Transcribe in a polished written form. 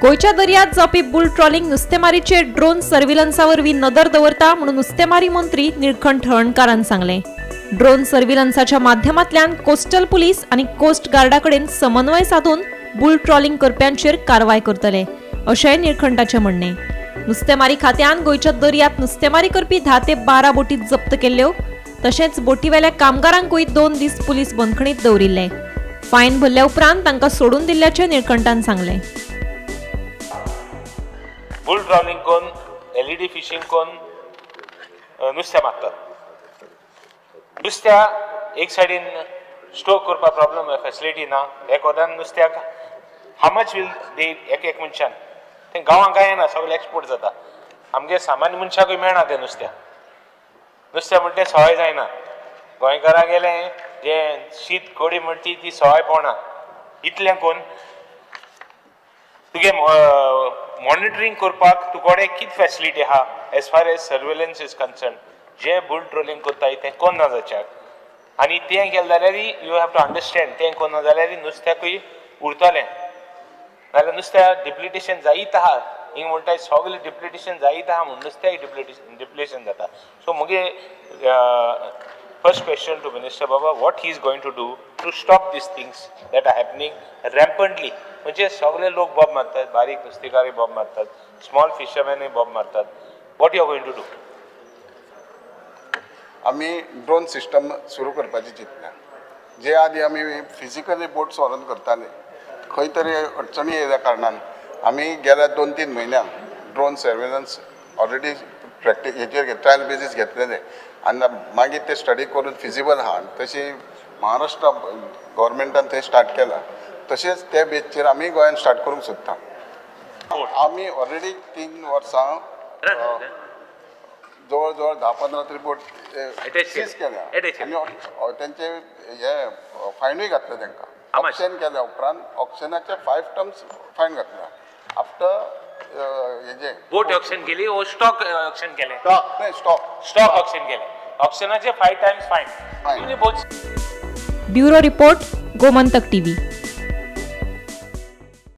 गोंयच्या दर्यांत जावपी बुल ट्रॉलिंग नुस्तेमारीचेर ड्रोन सर्व्हिलन्सा वरवीं नदर दवरता म्हणून नुस्तेमारी मंत्री निळकंठ हळर्णकारान सांगलें. ड्रोन सर्व्हिलन्साच्या माध्यमांतल्यान कोस्टल पुलीस आनी कोस्ट गार्डा कडेन समन्वय साधून बुल ट्रॉलिंग करप्यांचेर कारवाय करतले अशेंय निळकंठाचें म्हणणें. नुस्तेमारी खात्यान गोंयच्या दर्यांत नुस्तेमारी करपी 10 ते 12 बोटी जप्त केल्ल्यो. तशेंच बोटीवेल्या कामगारांकूय 2 दीस पुलीस बंदखणीत दवरिल्ले. फायन भरल्या उपरांत तांकां सोडून दिल्ल्याचें निळकंठान सांगलें. बुल ट्रॉलिंग करून एलईडी फिशींग करून नुस्त्या मारतात. नुस्त्या एक सायडीन स्टोर करपाक प्रॉब्लम, फॅसिलिटी ना. एक वदान नुस्त्याक how much will they एक एक मनशान तें गांवांक कांय येना, सगळें एक्सपोर्ट जाता. आमगे सामान्य मनशाकूय मेळना तें नुस्त्या. नुस्त्या म्हणटा तें सवाय जायना. गोंयकारां गेलें जें शीत कडी म्हणटी ती सवाय पडना. इतलें करून तुगे मॉनिटरींग करपाक तुकडे कितें फॅसिलिटी आहा as far as surveillance is concern. जे बुल ट्रोलिंग करताय तें कोन्ना जाच्याक आनी तें केलें जाल्यार you have to understand तें कोन्ना जाल्यार नुस्त्याकूय उरतलें. नाजाल्यार नुस्त्या डिप्लिटेशन जायत आहा. हिंग म्हणटाय सगळें डिप्लिटेशन जायत आहा म्हूण नुस्त्याक डिप्लिटेशन जाता. सो मुगे first question to minister Baba, what he is going to do to stop these things that are happening rampantly. म्हणजे सगळे लोक बॉब मारतात, बारीक नुस्तेकारय बॉब मारतात, स्मॉल फिशरमॅनूय बॉब मारतात. What you are going to do? आमी ड्रोन सिस्टम सुरू करपाची चिंतल्या. जे आदी आमी फिजिकली बोट्स व्हरून करताले, खंय तरी अडचणी येयल्या कारणान आमी गेल्या 2-3 म्हयन्यांक ड्रोन सर्वेलन्स ऑलरेडी प्रॅक्टीस हेचेर ट्रायल बेजीस घेतलेले आनी मागीर ते स्टडी करून फिजिबल आहा. तशी महाराष्ट्र गव्हर्मेंटान थंय स्टार्ट केला, तशेंच ते बेजचेर आमी गोंयान स्टार्ट करूंक सोदता. आमी ऑलरेडी 3 वर्सां जवळ जवळ 10-15 तरी बोट सीज केल्या आनी तेंचे हे फायनूय घातले तांकां. ऑक्शन केल्या उपरांत ऑक्शनाचे 5 टर्म्स फायन घातल्या. आफ्टर हेजे बोट ऑक्शन केली ओ स्टॉक ऑक्शन केले. नाही, स्टॉक ऑक्शन केले. ऑक्शनाचे 5 times fine. Bureau report, Gomantak TV.